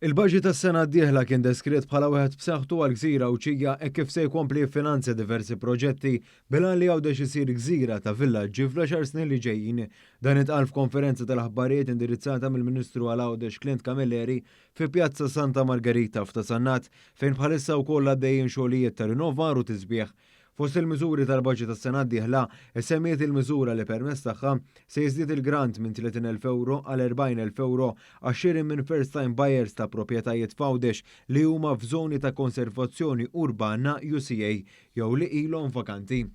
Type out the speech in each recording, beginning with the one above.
Il-baġit tas-sena d-dieħla kien deskritt bħala wieħed b'saħħtu għall-gżira Għawdxija hekk kif se jkompli jiffinanzja diversi proġetti bil-għan li Għawdex isir gżira ta' villaġġi fl-għaxar snin li ġejjin. Dan intqal f'konferenza tal-aħbarijiet indirizzata mill-Ministru għal Għawdex Clint Camilleri fi Pjazza Santa Margherita f'Ta' Sannat fejn bħalissa wkoll għaddejjin xogħlijiet ta' rinnovar u tisbiħ. Fost il-miżuri tal-baġit tas-sena d-dieħla, issemmiet il-miżura li permezz tagħha se jiżdied il-grant minn 30,000 ewro għal 40,000 ewro għax-xiri minn first time buyers ta' proprjetajiet f'Għawdex li huma f'żoni ta' konservazzjoni urbana UCA jew li ilhom vakanti.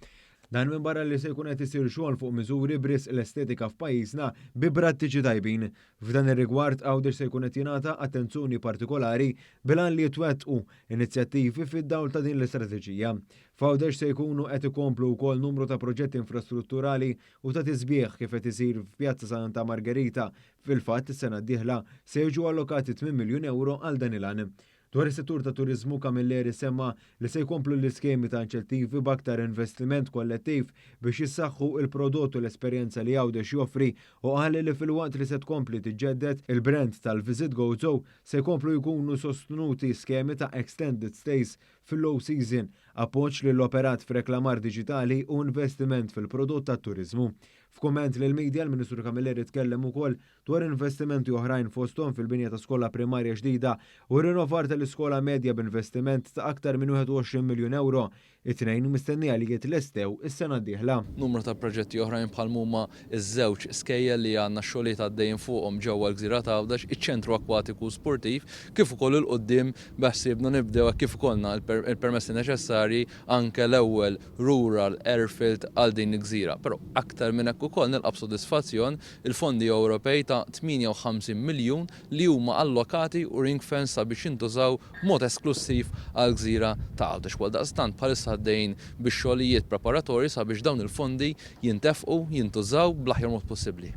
Dan minbarra li se jkun qed isir xogħol fuq miżuri b'risq l-estetika f'pajjiżna bi prattiċi tajbin. F'dan ir-rigward Għawdex se jkun qed jingħata attenzjoni partikolari bil-għan li jitwettqu inizjattivi fid-dawl ta' din l-istrateġija. F'Għawdex se jkunu qed ikomplu wkoll numru ta' proġetti infrastrutturali u ta' tisbiħ kif qed isir f'Pjazza Santa Margherita. Fil-fatt, is-sena d-dieħla se jiġu allokati 8 miljun ewro għal dan il-għan. Dwar is-settur tat-turiżmu, Camilleri semma li se jkomplu l-iskemi ta' inċentivi b'aktar investiment kollettiv biex jissaħħu il-prodott u l-esperjenza li Għawdex joffri u qal li filwaqt li se tkompli tiġġedded il-brand tal-Visit Gozo se jkomplu jkunu sostnuti skemi ta' extended stays fil-low season, appoġġ lill-operat f'reklamar diġitali u investiment fil-prodott tat-turiżmu. F'kumment lill-media, l-Ministru Camilleri tkellem ukoll dwar investimenti oħrajn fosthom fil-binja ta' skola primarja ġdida u rinnovar tal-iskola medja b'investiment ta' aktar minn 21 miljun euro. It-tnejn mistennija li jitlestew is-sena d-dieħla. Numru ta' proġetti oħrajn bħal huma iż-żewġ skejjel li għandna xogħlijiet għaddejjin fuqhom ġewwa l-Gżira ta' Għawdex, iċ-ċentru akwatiku sportiv, kif ukoll 'il quddiem beħsiebna nibdew hekk kif ikollna il-permessi neċessarji anke l-ewwel rural airfield għal din il-gżira. Però aktar minn hekk ukoll nilqa' b'sodisfazzjon il-fondi Ewropej ta' 58 miljun li huma allokati u ring fence sabiex jintużaw b'mod esklussiv għal gżira ta' Għawdex. Għaldaqstant bħalissa għaddejjin bix-xogħlijiet preparatorji sabiex dawn il-fondi jintefqu, jintużaw bl-aħjar mod possibbli.